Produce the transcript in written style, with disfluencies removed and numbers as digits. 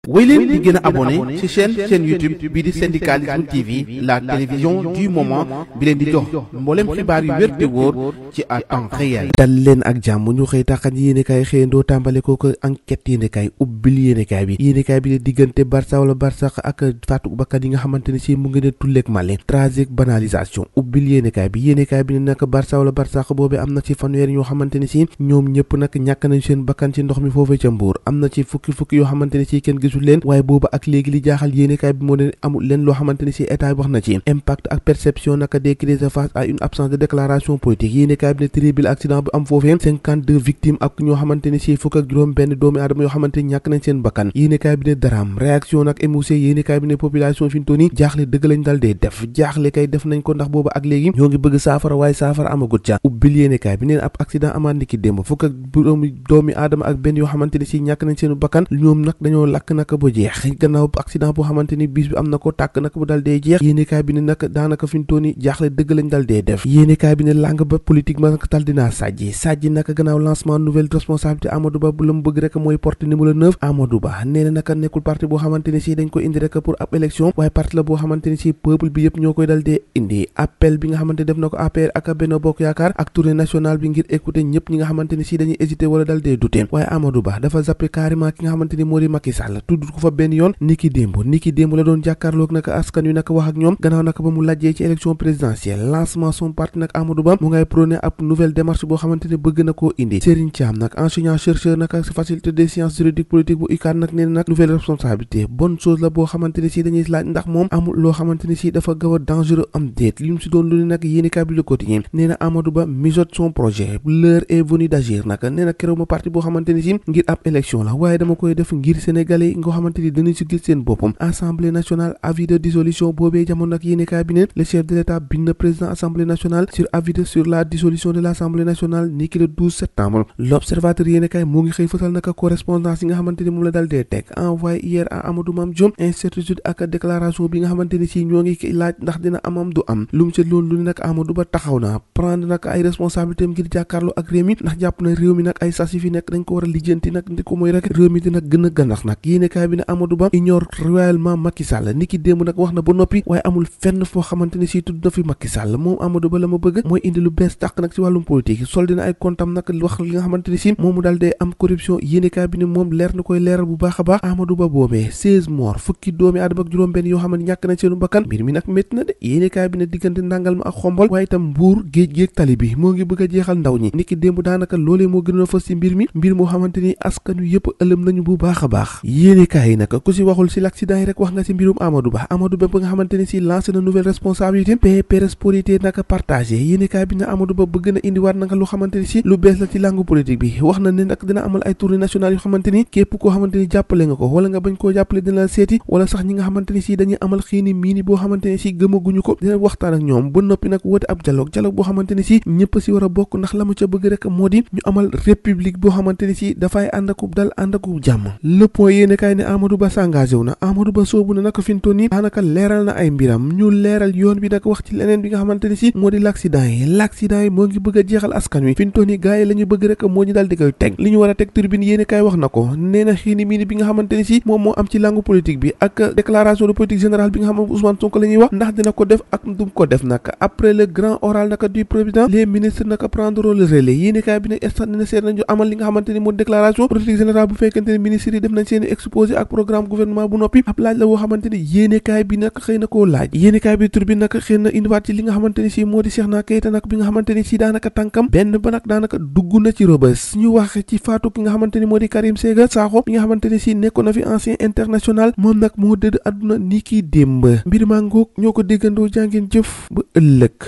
wéy leen di gën a abonné ci chaîne YouTube bii di Syndicalisme TV, la télévision du moment bi leen di jox mboolem xibaar yu wér te wóor ci à temps réel. dal leen ak jàmm ñu xëy taxan yéenekaay xëyandoo tàmbale ko enquête yéenekaay ubbil yéenekaay bi di diggante Barça wala Barsax ak faatu bakkan yi nga xamante ne si mu ngi ne tulleeg male tragique banalisation ubbil yéenekaay bi ne nag Barça wala Barsax boobee am na ci fanweer yoo xamante ne si ñoom ñëpp nag ñàkk nañ seen bakkan ci ndox mi foofee ca Mbuur am na ci fukki yoo xamante ne si kenn gisul leen waaye booba ak léegi li jaaxal yéenekaay bi moo ne amul leen loo xamante ne si état bi wax na ci impact ak perception naka des crises face à une absence de déclaration politique yéenekaay bi ne terrible accident bu am foofee 52 victimes ak ñoo xamante ne si fukk ak juróom benn doomi aadama yoo xamante ni ñàkk nañ seen bakkan yéenekaay bi ne daraam réaction nag émoussé yéenekaay bi ne population fi mu toll nii jaaxle dëgg lañ dal dee def jaaxle kay def nañ ko ndax booba ak léegi ñoo ngi bëgg saafara waaye saafara amagut ca ubbil yéenekaay bi neen ab accident amaat niki démb fukk ak doomi aadama ak benn yoo xamante ne si ñàkk nañ seen bakkan ñoom nag dañoo lakk naka ba jeex gannaaw accident boo xamante ni bis bi am na ko tàkk naka bu dal dee jeex yéenekaay bi ne nag daanaka fi mu toll nii jaaxle dëgg lañ dal dee def yéenekaay bi ne làng ba politique ma nag tal dinaa sàjji naka gannaaw lancement nouvelle responsabilité Amadou Ba bu la mu bëgg rek mooy porte numéro 9 Amadou Ba nee na naka nekkul parti boo xamante ne si dañ ko indi rek pour ab élection waaye parti la boo xamante ne si peuple bi yëpp ñoo koy dal dee indi appel bi nga xamante def na ko APR ak Benno Bokk Yaakaar ak tournée nationale bi ngir écouter ñëpp ñi nga xamante ne si dañuy hésiter wala dal dee douter waaye Amadou Ba dafa zappé carrément ki nga xamante ni moo di Macky Sall tudd ko fa benn yoon niki démb la doon jàkkaarloog naka askan wi naka wax ak ñoom gannaaw naka ba mu lajjee ci élection présidentielle lancement son parti nag Amadou Ba mu ngay prôné ab nouvelle démarche boo xamante ne bëgg na koo indi Serigne Thiam nag enseignant chercheur naka faculté des sciences juridiques politiques bu UCAD nag nee na nag nouvelle responsabilité bonne chose la boo xamante ne si dañuy laaj ndax moom amul loo xamante ne si dafa gaw a dangereux am déet li mu si doon lu ne nag yéenekaay bi Le Quotidien nee na Amadou Ba mijote son projet l'heure est venue d'agir nag nee na keroog ma parti boo xamante ne si ngir ab élection la waaye dama koy def ngir sénégalais nga xamante ni danañ si gis seen boppam assemblée nationale avis de dissolution boobee jamono nag yéenekaay bi ne le chef de l'état bind na président assemblée nationale sur avis sur la dissolution de l'assemblée nationale niki le 12 septembre l'observateur yéenekaay moo ngi xëy fësal naka correspondance yi nga xamante ni moom la dal dee teg envoyé hier à Amadou Mame Diop incertitude ak déclaration bi nga xamante ni si ñoo ngi laaj ndax dina amam du am lu mu seet loolu lu ne nag Amadou Ba taxaw na prendre nag ay responsabilités ngir jàkkaarloo ak réew mi ndax jàpp na réew mi nag ay sas yi fi nekk dañ ko war a lijjanti nag ndi ko mooy rek réew mi dina gën a gànnax nag yéenekaay bi ne Amadou Ba ignore royalement Macky Sall niki démb nag wax na ba noppi waaye amul fenn foo xamante ni si tudd na fi Macky Sall moom Amadou Ba la ma bëgg mooy indi lu bees tàq nag si wàllum politique sol dina ay kontam nag wax li nga xamante ni si moom mu daal dee am corruption yéenekaay bi ne moom leer na koy leeral bu baax a baax Amadou Ba boobee 16 morts fukki doomi aadama ak juróom benn yoo xamante ñàkk nañ seenu bakkan mbir mi nag métti na de yéenekaay bi ne diggante ndàngal ma ak xombol waaye itam Mbuur géej tali bi moo ngi bëgg a jeexal ndaw ñi niki démb daanaka loolee moo gënoon a fës ci mbir moo xamante ni askan wi yëpp ëlëm nañu bu baax a baax yéenekaay yi nag ku si waxul si l'accident yi rek wax nga si mbirum Amadou Ba ba nga xamante ni si lancé na nouvelle responsabilité prospérité naka partagé yéenekaay bi ne Amadou Ba bëgg na indiwaat nanga lu xamante ni si lu bees la ci langue politique bi wax na ne nag dina amal ay tournée nationale yu xamante ni képp koo xamante ni jàppale nga ko wala nga bañ koo jàppale dina la seeti wala sax ñi nga xamante ni si dañuy amal xiini miini boo xamante ni si gëmaguñu ko dina waxtaan ak ñoom ba noppi nag woote ab dialogue boo xamante ni si ñëpp si war a bokk ndax la mu ca bëgg rek moo di ñu amal république boo xamante ni si dafay ànd akub dal ànd akub jàmm le point yéenekaay ne Amadou Ba s'engagé wu na Amadou Ba soobu na naka fintoon ni daanaka leeral na ay mbiram ñu leeral yoon bi nag wax ci leneen bi nga xamante ni si moo di l'accident yi moo ngi bëgg a jeexal askan wi fintoon ni gars yi la ñu bëgg rek moo ñu daal di koy teg li ñu war a teg turbine yéenekaay wax na ko nee na xiini miini bi nga xamante ni si moom moo am ci langue politique bi ak déclaration de politique générale bi nga xam ne Ousmane Sonko la ñuy wax ndax dina ko def ak dum ko def nag après le grand oral naka du président les ministres naka prendront le relais yéenekaay bi ne instant dina seet nañu amal li nga xamante ni moo déclaration politique générale bu fekkente ne ministres yi def nañ seen exposé ak programme gouvernement bu noppi ab laaj la woo xamante ni yéenekaay bi nag xëy na koo laaj yéenekaay bi tur bi nag xëy na indiwaat ci li nga xamante ni si moo di Cheikhna Keita nag bi nga xamante ni si daanaka tànkam benn ba nag daanaka dugg na ci rëbës ñu wax ci faatu ki nga xamante ni moo di Karim Séga Sakho bi nga xamante ni si nekkoon na fi ancien international moom nag moo dëdd àdduna ni ki démb mbir maa ngoog ñoo ko déggandoo jàngeen jëf ba ëllëg